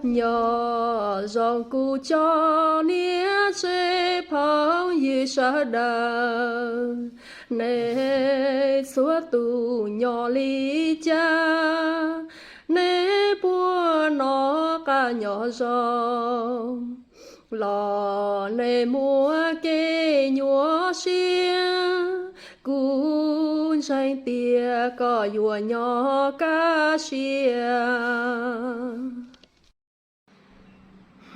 Nyob zoo kuv cov niam tsev phooj ywg sawv daws, nej txhua tus nyob li cas, nej puas noj qab nyob zoo, los nej muaj kev nyuaj siab, kuv ntseeg tias koj yuav nyob kaj siab.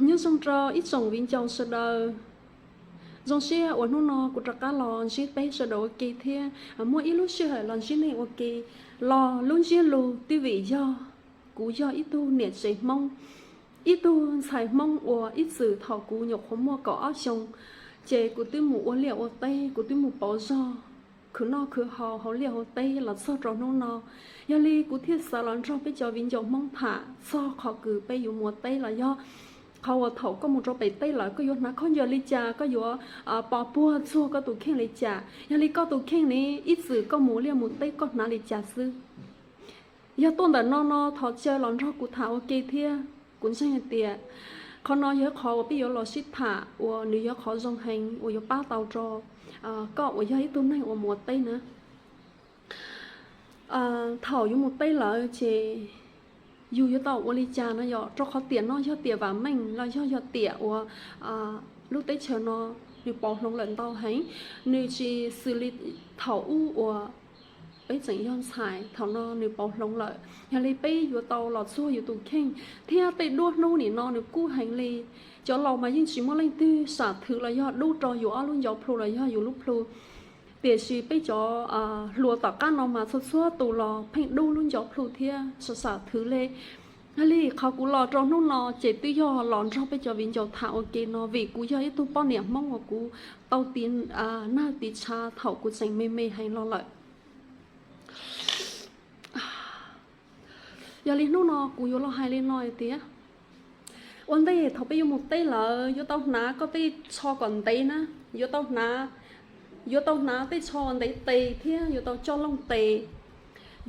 Nyob zoo rau ib tsoom viv ncaus sawv daws. Zoo siab uas hnub no kuv rov qab los ntsib peb sawv daws ua ke thiab muaj ib lub sij hawm los ntsib nej ua ke. Los lub ntsiab lus twb vim yog kuv yog ib tug niam tsev Hmoob, ib tug ntxhais Hmoob uas ib txwm thaum kuv nyuam qhuav muaj kaum ob xyoos, ces kuv twb mus ua liaj ua teb, kuv twb mus pauv zog khwv noj khwv haus hauv liaj hauv teb los txog rau hnub no. Yog li kuv thiaj xav los nrog peb cov viv ncaus Hmoob tham txog qhov kws peb yuav mus ua teb los yog qhov uas thaum koj mus rau pem teb lawm koj yuav hnav khaub ncaws li cas, koj yuav pos puag txuag koj tus kheej li cas. Yog li koj tus kheej ne, ib txwm koj mus liaj mus teb koj hnav li cas xwb. Yog tuaj ntawm no no thov caw los nrog kuv tham ua ke thiab. Kuv ntseeg hais tias qhov no yog ib qhov uas peb yuav los sib tham uas nws yog qhov zoo heev uas yuav pab tau rau koj uas yog ib tug neeg uas mus ua teb na. Thaum yuav mus teb lawm ces yus yuav tau ua li cas no yom, rau qhov tiam no yog tiam vam meej los yog yog tiam uas lub teb chaws no nws pauv hloov lawm ntau heev, nws tsis xws li thaum ub uas peb tseem yog ntxhais, thaum no nws pauv hloov lawm. Yog li peb yuav tau los txuag yus tus kheej, thiab tej duab hnub nim no nws kub heev li. Cov laus mas yeej tsis muaj leej twg sam thwv los yog dub rau yus ob lub ncauj plhu los yog yus lub plhu. Tiam sis peb cov hluas tom qab no mas txhua txhua tus los pheej dub lub ncauj plhu thiab sam thwv li. Yog li qhov kuv los rau hnub no ces twb yog los nrog peb cov viv ncaus tham ua ke no vim kuv yog ib tug poj niam Hmoob uas kuv tau tiv nag tiv tshav thaum kuv tseem me me heev los lawm. Yog li hnub no kuv yuav los hais li no hais tias, ua ntej thaum peb yuav mus teb lawm yuav tau hnav koj tej tsho kom ntev na, yuav tau hnav, yuav tau hnav tej tsho uas ntev tes thiab yuav tau coj looj tes,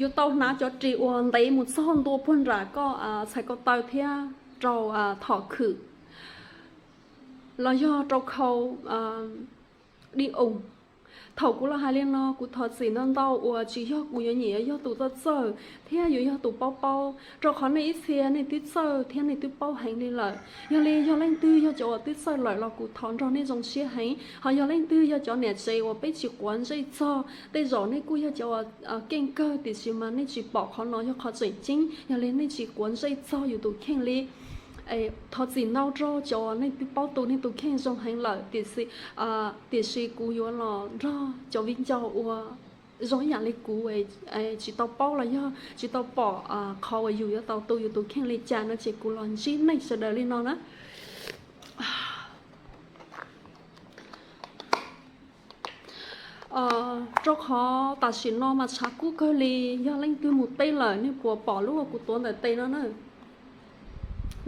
yuav tau hnav cov ris uas ntev mus txog ntua puag nram koj txhais ko taw thiab rau thom khwm los yog rau khau di oos. Thaum kuv los hais li no kuv thov txim ntau ntau uas tsis yog kuv yuav nyiam yog tus txawj txawj thiab yuav yog tus paub paub, rau qhov nej ib txhia nej twb txawj thiab nej twb paub heev li lawm. Yog li yog leej twg yog cov uas twb txawj lawm los kuv thov nrog nej zoo siab heev, ho yog leej twg yog cov niam tsev uas peb tsis quav ntsej txog, tej zaum nej kuj yog cov uas keej kawg tiam sis mas nej tsis pom qhov no yog qhov tseem ceeb, yog li nej tsis quav ntsej txog yus tus kheej li. Thov txim ntau rau cov uas nej twb paub tu nej tus kheej zoo heev lawm, tiam sis, tiam sis kuv yuav los nrog cov viv ncaus uas zoo ib yam li kuv tsis tau paub los yog tsis tau pom qhov uas yus yuav tau tu yus tus kheej li cas no ces kuv los ntsib nej sawv daws li no na. Rau qhov tam sim no mas tshav kub kawg li, yog leej twg mus teb lawm nej puas pom lub uas kuv tuav ntawm tes no na.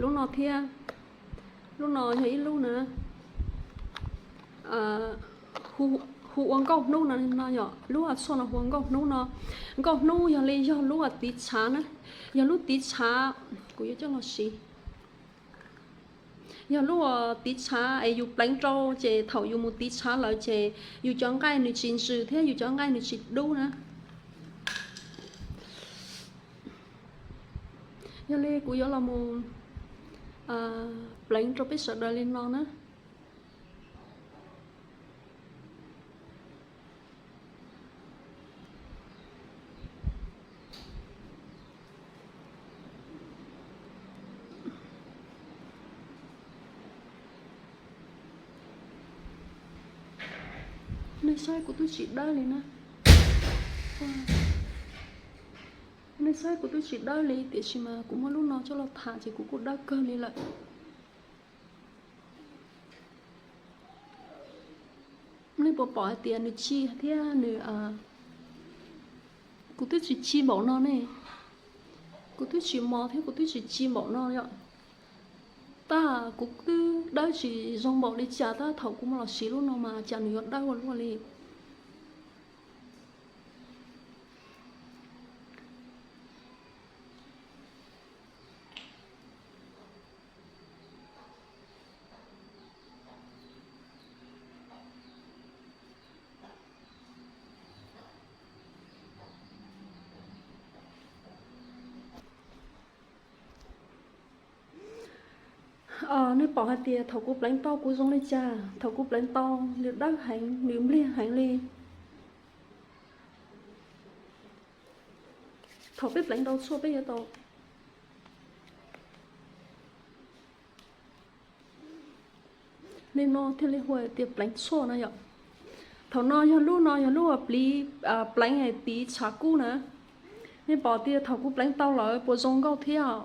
Lub no thiab, lub no yog ib lub na, hu ua nkauj hnub no, no yom, lub tshuaj no hu ua nkauj hnub no. Nkauj hnub yog li yog lub tiv tshav na, yog lub tiv tshav, kuv yuav coj los siv. Yog lub tiv tshav es yus pleev rau ces thaum yus mus tiv tshav lawm ces yus cov nqaij nws tsis ntsws thiab yus cov nqaij nws tsis dub na. Yog li kuv yuav los mus pleev rau peb sawv daws li no na. Nej saib kuv twb tsis dawb li na. Nej saib kuv twb tsis dawb li tiam sis mas kuv muab lub no coj los tham ces kuv kuj dawb kawg li lawm. Nej puas pom hais tias nws ci thiab nws, kuv twb tsis ci npaum no ne. Kuv twb tsis mos thiab kuv twb tsis ci npaum no yom. Tab kuv twb dawb tsis zoo npaum li cas tab thaum kuv muab los siv lub no mas cas nws yuav dawb ua luaj li. Nej pom hais tias thaum kuv pleev tau kuv zoo li cas? Thaum kuv pleev tau, nws dawb heev, nws npliag heev li. Thaum peb pleev tau tshuaj peb yuav tau li no thiaj li hu tias pleev tshuaj na yom. Thaum no yog lub no yog lub pliv pleev hais tiv tshav kub na. Nej pom tias thaum kuv pleev tau lawm puas zoo nkauj thiab?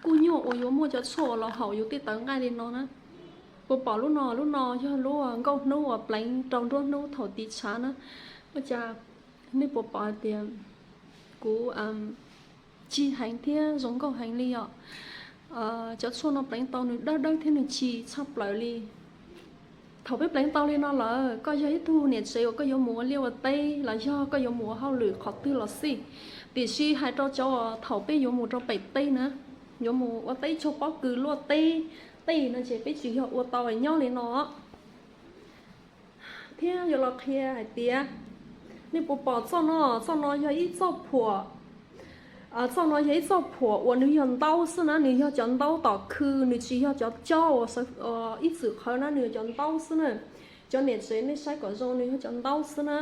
Kuj nyuaj uas yuav muaj cov tshuaj uas los haum yus tej tawv nqaij li no na. Puas pom lub no? Lub no yog lub nkauj hnub uas pleev rau nruab hnub thaum tiv tshav na. Ua cas nej puas pom hais tias kuv cig heev thiab zoo nkauj heev li yom? Cov tshuaj no pleev tau nws dawb dawb thiab nws cig tshaj plaws li. Thaum peb pleev tau li no lawm, koj yog ib tug niam tsev uas koj yuav mus ua liaj ua teb los yog koj yuav mus ua hauj lwm qhov twg los xij, tiam sis hais rau cov uas thaum peb yuav mus rau pem teb na, yuav mus ua teb tsau pob kws luaj teb tej no ces peb tsis yog ua tau nyob li no. Thiab yuav los qhia hais tias, nej puas pom txoj no? Txoj no yog ib txoj phuam. Txoj no yog ib txoj phuam uas nws yog ntaub xwb na, nws yog cov ntaub tom khw, nws tsis yog cov cob uas ib txwm qhawv na, nws yog cov ntaub xwb na. Cov niam tsev nej saib kom zoo, nws yog cov ntaub xwb na.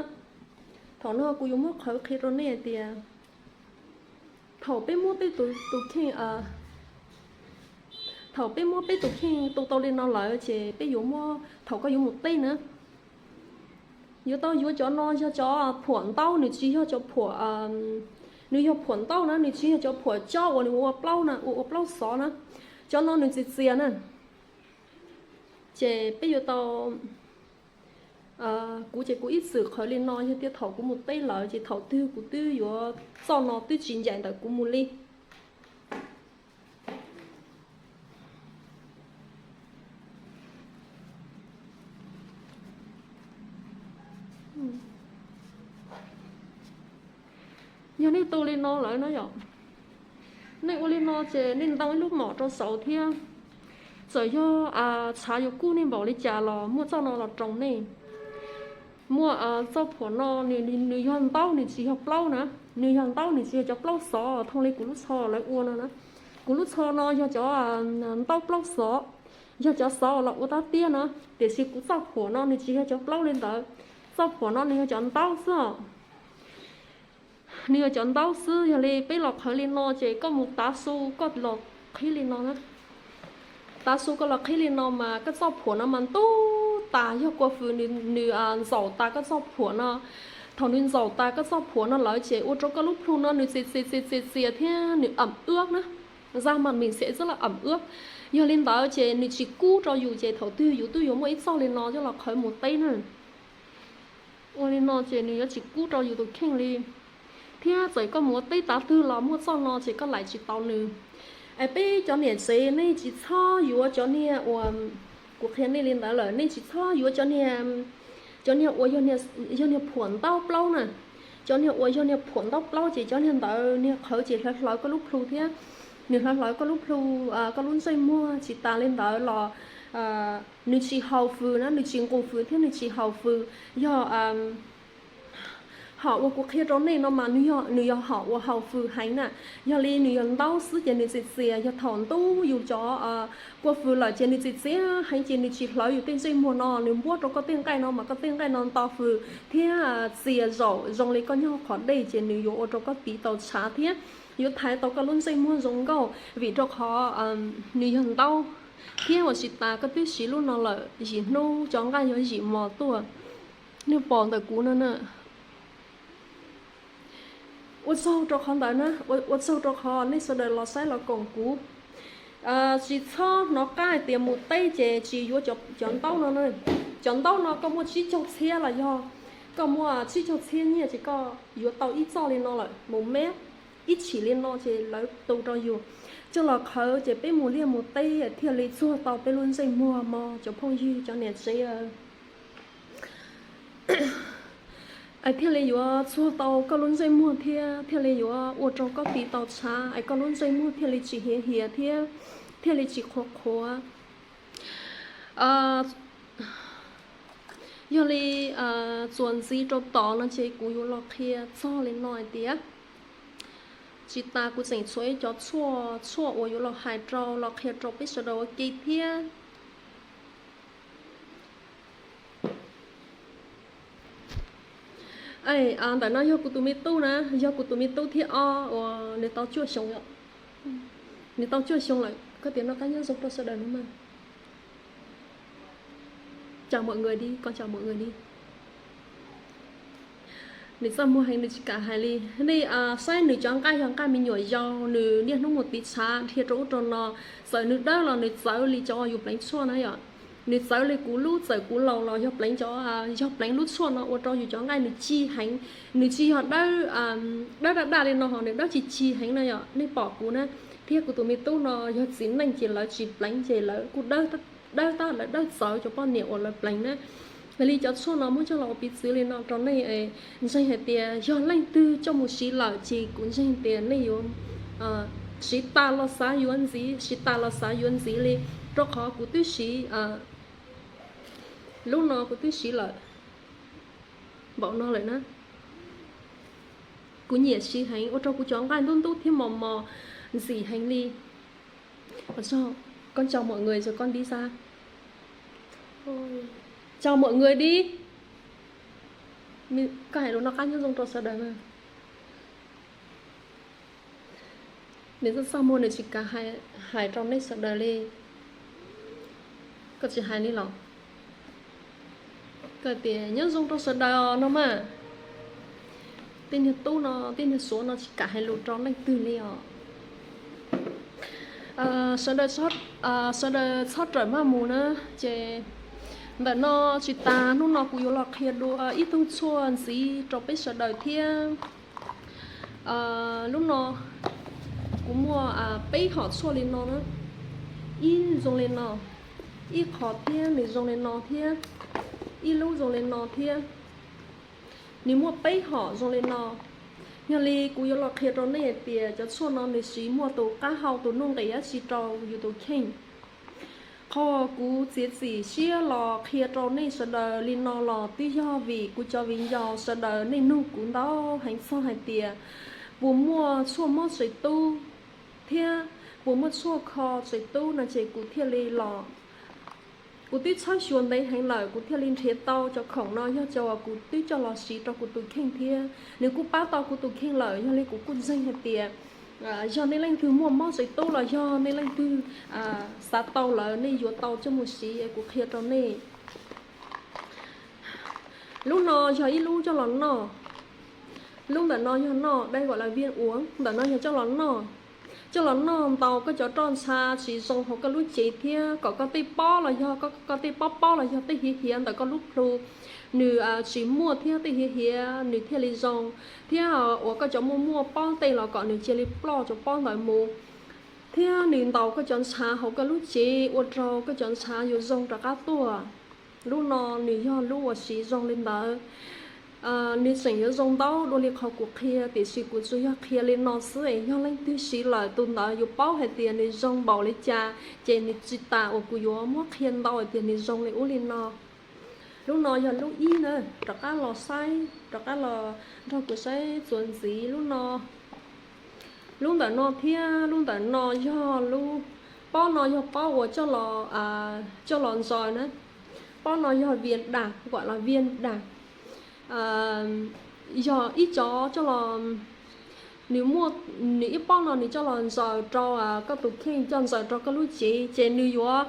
Thaum no kuv yuav muab qhawv qhia rau nej hais tias, thaum peb muab peb tus kheej, thaum peb muab peb tus kheej tu tau li no lawm ces peb yuav muab, thaum koj yuav mus teb na, yuav tau yuav cov no yog cov phuam ntaub, nws tsis yog cov phuam, nws yog phuam ntaub na, nws tsis yog cov phuam cob uas nws ua plaub na, ua ua plaub xov na. Cov no nws txias txias na. Ces peb yuav tau, kuv ces kuv ib txwm qhawv li no, yog tias thaum kuv mus teb lawm ces thaum twg kuv twb yuav, txoj no twb tsis ncaim ntawm kuv mus li. Yog nej tu li no lawm na yom, nej ua li no ces nej ntoo ib lub mom rau saud thiab. Txawm yog tshav yuav kub nej npaum li cas los muaj txoj no los roos nej. Muaj txoj phuam no, nws yog ntaub, nws tsis yog plaub na. Nws yog ntaub, nws tsis yog cov plaub xov thooj li kuv lub tsho lawv ua no na. Kuv lub tsho no yog cov ntaub plaub xov, yog cov xov los ua tab tiab no, tiam sis kuv txoj phuam no nws tsis yog cov plaub li ntawd. Txoj phuam no nws yog cov ntaub xwb os. Nws yog cov ntaub xwb, yog li peb los qhawv li no ces koj mus tav su koj los qhib li no na. Tav su koj los qhib li no mas koj txoj phuam no mas ntub tas, yog kua fws nws ntxaum tas koj txoj phuam no. Thaum nws ntxaum tas koj txoj phuam no lawm ces ua rau koj lub plhu no nws txias txias txias txias txias thiab nws am ưab na. Da mặt mình sẽ rất là ẩm ướt. Yog li ntawd ces nws tsis kub rau yus ces thaum twg yus twb yuav muaj ib txoj li no coj los qhawv mus teb na. Ua li no ces nws yuav tsis kub rau yus tus kheej li. Thiab txawm koj mus ua teb tav twg los muaj txoj no ces koj laim tsis tau nws. Es peb cov niam tsev nej tsis txhob yuav cov niag uas, kuv qhia nej li ntawd lawm, nej tsis txhob yuav cov niag, cov niag uas yog niag phuam ntaub plaub na. Cov niag uas yog niag phuam ntaub plaub ces cov niag ntawd niag qhawv ces hlawv hlawv koj lub plhu thiab nws hlawv hlawv koj lub plhu, koj lub ntsej muag. Tsis tas li ntawd los nws tsis haus fws na, nws tsis nqus fws thiab nws tsis haus fws. Yog hom uas kuv qhia rau nej no mas nws yog hom uas haus fws heev na. Yog li nws yog ntaub xwb ces nws txias txias, yog thaum ntub yus cov kua fws lawm ces nws txias txias heev ces nws tsis hlawv yus tej ntsej muag no, nws npuab rau koj tej nqaij no mas koj tej nqaij no nto fws thiab txias zaum zoo li koj nyob qhov dej ces nws yuav ua rau koj tiv tau tshav thiab yuav thaiv tau koj lub ntsej muag zoo nkauj vim rau qhov nws yog ntaub. Thiab ua tsis tas koj twb siv lub no lawm, yim hnub cov nqaij yuav yim mos tuaj. Nej pom ntawm kuv no na. Ua tsaug rau qhov ntawd na, ua tsaug rau qhov nej sawv daws los saib los koom kuv. Tsis txhob hnov qab hais tias mus teb ces tsis yuav cov ntaub no na. Cov ntaub no koj muaj tsib caug txhiab los yog koj muaj tsib caug txhiab nyiaj ces koj yuav tau ib txoj li no lawm, mus meb ib chim li no ces lawv tu rau yus coj los qhawv ces peb mus liaj mus teb thiaj li txuag tau peb lub ntsej muag mog cov phooj ywg cov niam tsev. Es thiaj li yuav txuag tau koj lub ntsej muag thiab thiaj li yuav ua rau koj tiv tau tshav es koj lub ntsej muag thiaj li tsis hiav hiav thiab thiaj li tsis qhuav qhuav. Yog li txuas ntxiv rau tod no ces kuv yuav los qhia txog li no hais tias Tsis tas kuv tseem tshuav ib cov tshuaj, tshuaj uas yuav los hais rau, los qhia rau peb sawv daws ua ke thiab. Ntawm no yog kuv tus me tub na, yog kuv tus me tub thib ob uas nws tau cuaj xyoo, nws tau cuaj xyoo lawm. Koj tias noj qab nyob zoo rau sawv daws no mas. Chào mọi người đi, con chào mọi người đi. Nws txaj muag heev, nws tsis kam hais li. Nej saib nws cov nqaij yog nqaij me nyuam yaus, nws niaj hnub mus tiv tshav dhia rau ub rau no. Txawm nws dawb los nws txawv li cov yus pleev tshuaj na yom. Nws txawv li kuv lub, txawm kuv laus los yog pleev cov, yog pleev lub tshuaj no ua rau yus cov nqaij nws ci heev. Nws tsis yog dawb, dawb daj daj li no ho nws dawb ci ci heev na yom. Nej pom kuv na, thiab kuv tus me tub no yog txiv neej ces lawv tsis pleev ces lawv kuj dawb tab, lawv dawb txawv cov poj niam uas lawv pleev na. Yog li cov tshuaj no muab coj los ua piv txwv li no rau nej ntseeg hais tias yog leej twg coj mus siv lawm ces kuv ntseeg tias nej yuav siv tas los xav yuav ntxiv, siv tas los xav yuav ntxiv li, rau qhov kuv twb siv, lub no kuv twb siv lawm npaum no lawm na. Kuv nyiam siv heev ua rau kuv cov nqaij ntub ntub thiab mos mos ntxim heev li. Con chào mọi người rồi con đi xa. Chào mọi người đi. Koj hais lus noj qab nyob zoo rau sawv daws na. Nws txaj txaj muag nws tsis kam hais rau nej sawv daws li. Koj tsis hais li los? Koj tias nyob zoo rau sawv daws os no mas. Tej niag tub no, tej niag suav no tsis kam hais lus rau leej twg li os. Sawv daws, sawv daws txhob rawm maj mus na. Ces ntawm no tsis tas, hnub no kuv yuav los qhia dua ib tug tshuaj ntxiv rau peb sawv daws thiab. Lub no kuv muaj peb hom tshuaj li no na, ib zoo li no, ib qho thiab nws zoo li no thiab, ib lub zoo li no thiab. Nws muaj peb hom zoo li no. Yog li kuv yuav los qhia rau nej hais tias cov tshuaj no nws siv muaj tus qab hau, tus nuj nqis dab tsi rau yus tus kheej. Qhov kuv txiav txim siab los qhia rau nej sawv daws li no los twb yog vim kuv cov viv ncaus sawv daws nej nug kuv ntau heev txog hais tias puas muaj tshuaj mob tsev tub thiab puas muaj tshuaj kho tsev tub no ces kuv thiaj li los, kuv twb txhawb xyuas ntev heev lawm kuv thiaj li nrhiav tau cov khoom no, yog cov uas kuv twb coj los siv rau kuv tus kheej thiab nws kuj pab tau kuv tus kheej lawm. Yog li kuv kuj ntseeg hais tias yog nej leej twg muaj mob tsev tub los yog nej leej twg xav tau lawm nej yuav tau coj mus siv es kuv qhia rau nej. Lub no yog ib lub coj los noj. Lub ntawm no yog noj, đây gọi là viên uống, ntawm no yog coj los noj. Coj los noj ntaus koj cov roj ntsha tsis zoo hauv koj lub cev thiab kom koj tej pob los yog koj tej pob pob los yog tej hiav hiav ntawm koj lub plhu nws tsis muaj thiab tej hiav hiav nws thiaj li zoo. Thiab uas koj cov muaj muaj pob tej los kom nws cia li ploj cov pob ntawd mus. Thiab nws ntaus koj cov ntshav hauv koj lub cev ua rau koj cov ntshav yuav zoo rov qab tuaj. Lub no nws yog lub uas siv zoo li ntawd. Nws tseem yuav zoo ntau dua li qhov kuv qhia, tiam sis kuv tsuas yog qhia li no xwb es yog leej twg siv lawm tus ntawd yuav paub hais tias nws zoo npaum li cas, ces nws tsis tas uas kuv yuav muab qhia ntau hais tias nws zoo li ub li no. Lub no yog lub ib na, rov qab los saib, rov qab los nrog kuv saib txuas ntxiv lub no. Lub ntawm no thiab lub ntawm no yog lub, pob no yog pob uas coj los ntsaws na. Pob no yog vias dam, kuam los vias dam. Yog ib cov coj los, nws muaj, nws ib pob no nws coj los ntsaws rau koj tus kheej, coj ntsaws rau koj lub cev, ces nws yuav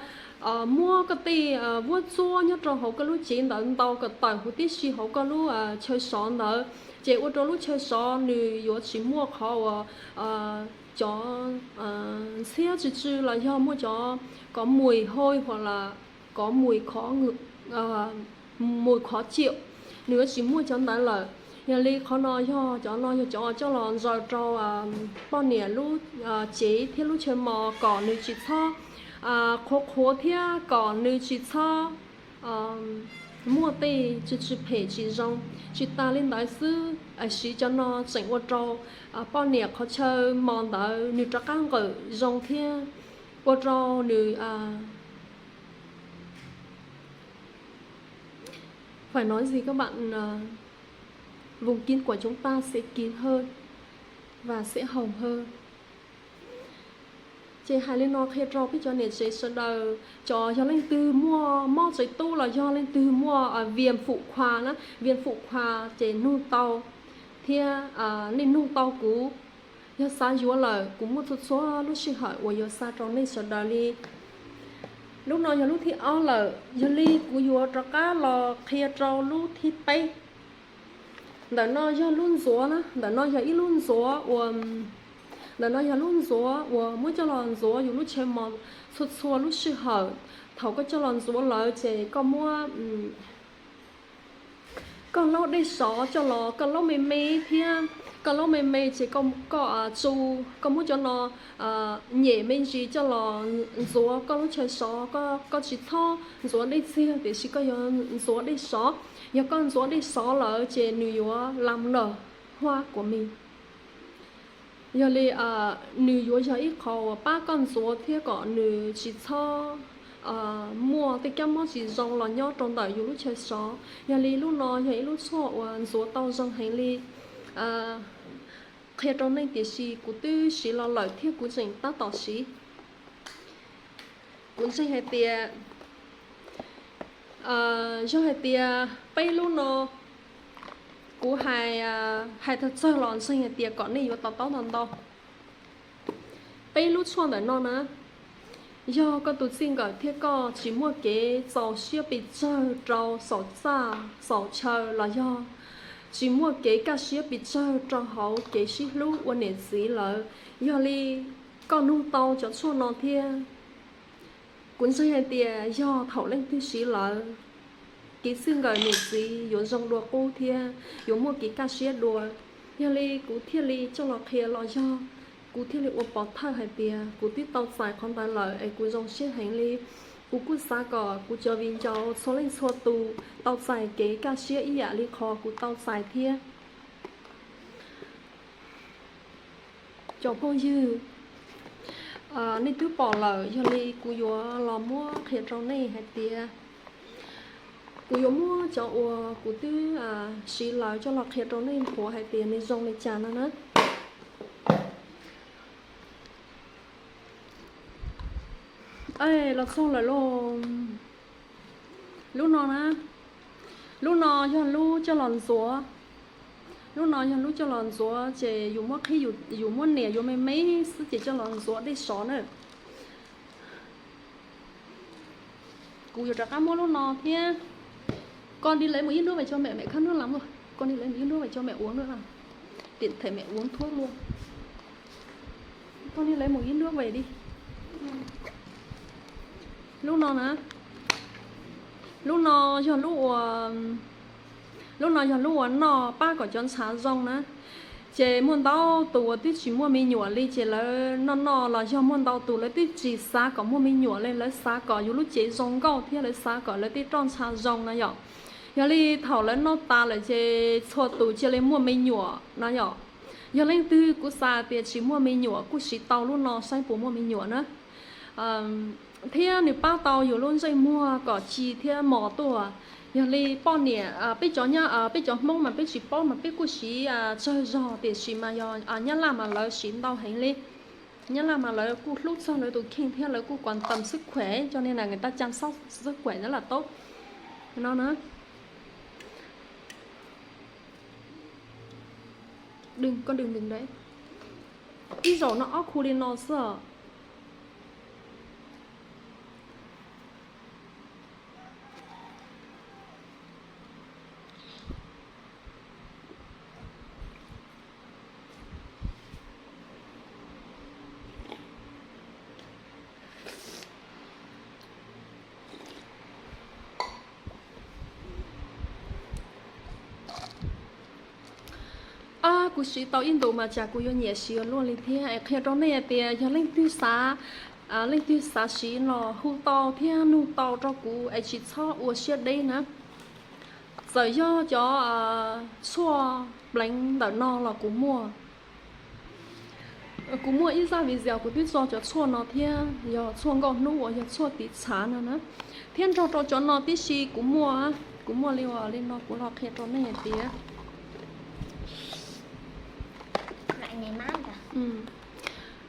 muab koj tej vuab tsuab nyob rau hauv koj lub cev ntawd ntaus kom tawm huv tib si hauv koj lub chaw sov ntawd, ces ua rau lub chaw sov nws yuav tsis muaj qhov uas cov ntxhiab tsw tsw los yog muaj cov cov mùi hôi hoặc là có mùi khó ngửi, mùi khó chịu, nws yuav tsis muaj cov ntawd lawm. Yog li qhov no yog cov no yog cov coj los ntsaws rau poj niam lub cev thiab lub chaw mos kom nws tsis txhob qhuav qhuav thiab kom nws tsis txhob muaj tej tsw tsw phem tsis zoo. Tsis tas li ntawd xwb, siv cov no tseem ua rau poj niam qhov chaw mos ntawd nws rov qab nqawm zoo thiab ua rau nws Phải nói gì các bạn, à, vùng kín của chúng ta sẽ kín hơn. và sẽ hồng hơn. Ces hais li no qhia rau peb cov niam tsev sawv daws, cov yog leej twg muaj mob tsev tub los yog leej twg muaj viêm phụ khoa na, viêm phụ khoa ces nug tau thiab, nej nug tau kuv, yog xav yuav lawm kuv muaj txhua txhua lub sij hawm uas yuav xa rau nej sawv daws li. Lub no yog lub thib ob lawm, yog li kuv yuav rov qab los qhia rau lub thib peb. Ntawm no yog lub ntxuav na, ntawm no yog ib lub ntxuav uas, ntawm no yog lub ntxuav uas muab coj los ntxuav yus lub chaw mos txhua txhua lub sij hawm. Thaum koj coj los ntxuav lawm ces koj muab, koj laub dej sov coj los, koj laub me me thiab, koj laub me me ces koj, koj tsu, koj muab cov no nyem me ntsis coj los ntxuav koj lub chaw sov, koj tsis txhob ntxuav dej txiag tiam sis koj yuav ntxuav dej sov. Yog koj ntxuav dej sov lawm ces nws yuav làm nở hoa của mình. Yog li nws yuav yog ib qho uas pab koj ntxuav thiab kom nws tsis txhob muaj tej kab mob tsis zoo los nyob rau ntawm yus lub chaw sov. Yog li lub no yog ib lub tshuaj uas ntxuav tau zoo heev li. Qhia rau nej tiam sis kuv twb siv los lawm thiab kuv tseem tab tom siv. Kuv ntseeg hais tias, yog hais tias peb lub no kuv hais, hais tag txog los ntseeg hais tias kom nej yuav to taub ntau ntau. Peb lub tshuaj ntawm no na, yog koj tus txij nkawm thiab koj tsis muaj kev txaus siab pes tsawg rau xaum txaj xaum chaw los yog tsis muaj kev kaj siab pes tsawg rau hauv kev sib hlub ua niam txiv lawm, yog li koj nug tau cov tshuaj no thiab. Kuv ntseeg hais tias yog thaum leej twg siv lawm, kev txij nkawm niam txiv yuav zoo dua qub thiab yuav muaj kev kaj siab dua. Yog li kuv thiaj li coj los qhia los yog kuv thiaj li ua pov thawj hais tias kuv twb tau txais qhov ntawd lawm es kuv zoo siab heev li. Kuv kuj xav kom kuv cov viv ncaus txhua leej txhua tus tau txais kev kaj siab ib yam li qhov kuv tau txais thiab. Cov phooj ywg, nej twb pom lawm, yog li kuv yuav los muab qhia rau nej hais tias, kuv yuav muab cov uas kuv twb siv lawm coj los qhia rau nej nthuav hais tias nws zoo li cas no na. Los txog lawm lauj. Lub no na, lub no yog lub coj los ntxuav. Lub no yog lub coj los ntxuav ces yus muab qhib, yus muab nias yuav me me xwb ces coj los ntxuav dej sov na. Kuv yuav rov qab muab lub no thiab. Con đi lấy một ít nước về cho mẹ, mẹ khát nước lắm rồi. Con đi lấy một ít nước về cho mẹ uống nữa nào. Tiện thể mẹ uống thuốc luôn. Con đi lấy một ít nước về đi. Lub no na, lub no yog lub ua, lub no yog lub uas noj pab kom cov ntshav zoo na. Ces muaj ntau tus uas twb tsis muaj me nyuam li ces lawv noj noj los yog muaj ntau tus lawv twb tsis xav kom muaj me nyuam li, lawv xav kom yus lub cev zoo nkauj thiab lawv xav kom lawv tej roj ntsha zoo na yom. Yog li thaum lawv noj tas lawm ces txhua tus cia li muaj me nyuam na yom. Yog leej twg kuv xav tias tsis muaj me nyuam kuj siv tau lub no saib puas muaj me nyuam na. Thiab nws pab tau yus lub ntsej muag kom ci thiab mos tuaj. Yog li poj niam, peb cov, peb cov Hmoob mas peb tsis paub mas peb kuj siv tsawg zog tiam sis mas yog Nyab Laj mas lawv siv ntau heev li. Nyab Laj mas lawv kuj hlub txog lawv tus kheej thiab lawv kuj quan tâm sức khỏe cho nên là người ta chăm sóc sức khỏe rất là tốt. No na. Đừng, con đừng đừng đấy. Ib zaug no ob khu li no xwb os. Kuv siv tau ib ntus mas tsam kuv yuav nyiam siv ua luaj li thiab es qhia rau nej hais tias yog leej twg xav, leej twg xav siv los hu tau thiab nug tau rau kuv es tsis txhob ua siab deb na. Txawm yog cov tshuaj pleev ntawm no los kuv muaj. Kuv muaj ib zaj video kuv twb tso cov tshuaj no thiab, yog tshuaj nkauj hnub uas yog tshuaj tiv txhav no na. Thiab nrog rau cov no tib si kuv muaj, kuv muaj li uas li no kuv los qhia rau nej hais tias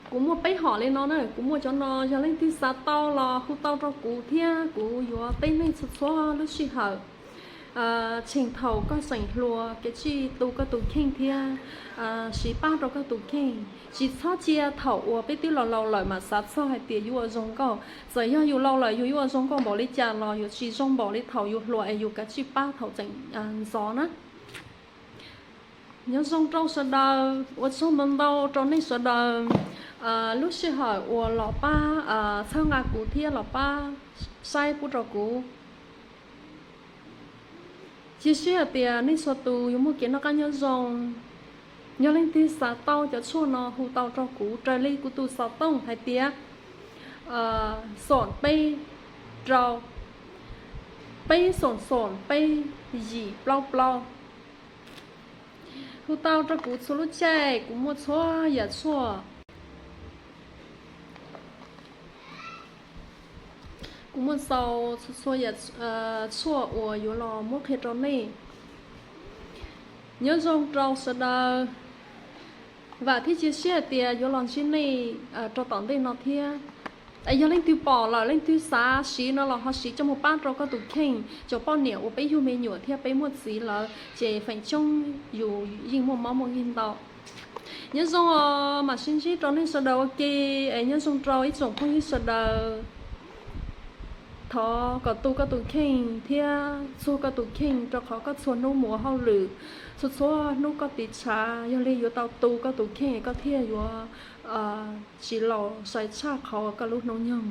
Kuv muaj peb hom li no na, kuv muaj cov no, yog leej twg xav tau los hu tau rau kuv thiab kuv yuav teb nej txhua txhua lub sij hawm. Tseem thaum koj tseem hluas, kev tsij tu koj tus kheej thiab siv pab rau koj tus kheej. Tsis txhob cia thaum uas peb twb laus laus lawm mam xav txog hais tias yuav ua zoo nkauj. Txawm yog yus laus lawm yus yuav ua zoo nkauj npaum li cas los yuav tsis zoo npaum li thaum yus hluas es yus kav tsij pab thaum tseem ntxov na. Nyob zoo rau sawv daws, ua tsaug ntau ntau rau nej sawv daws lub sij hawm uas los pab txhawb nqa kuv thiab los pab saib pub rau kuv. Cia siab hais tias nej txhua tus yuav muaj kev noj qab nyob zoo. Yog leej twg xav tau cov tshuaj no hu tau rau kuv raws li kuv tus xov tooj hais tias xoom peb rau peb xoom xoom peb yim plaub plaub. Hu tau rau kuv txhua lub caij, kuv muaj txhua yam tshuaj. Kuv muaj txaus txhua txhua yam tshuaj uas yuav los muab qhia rau nej. Nyob zoo rau sawv daws, vam thiab cia siab hais tias yuav los ntsib nej rau tom ntej no thiab. Yog leej twg pom lawm leej twg xav siv no los ho siv coj mus pab rau koj tus kheej, cov poj niam uas peb yug me nyuam thiab peb muaj txiv lawm ces feem coob yus yeej muaj mob muaj nkeeg ntau. Nyob zoo os, mam sib ntsib rau nej sawv daws ua ke, es nyob zoo rau ib tsoom phooj ywg sawv daws. Thov kom tu koj tus kheej thiab txuag koj tus kheej rau qhov koj txhua hnub mus ua hauj lwm, txhua txhua hnub koj tiv tshav, yog li yuav tau tu koj tus kheej koj thiaj yuav tsis laus sai tshaj qhov koj lub hnub nyoog.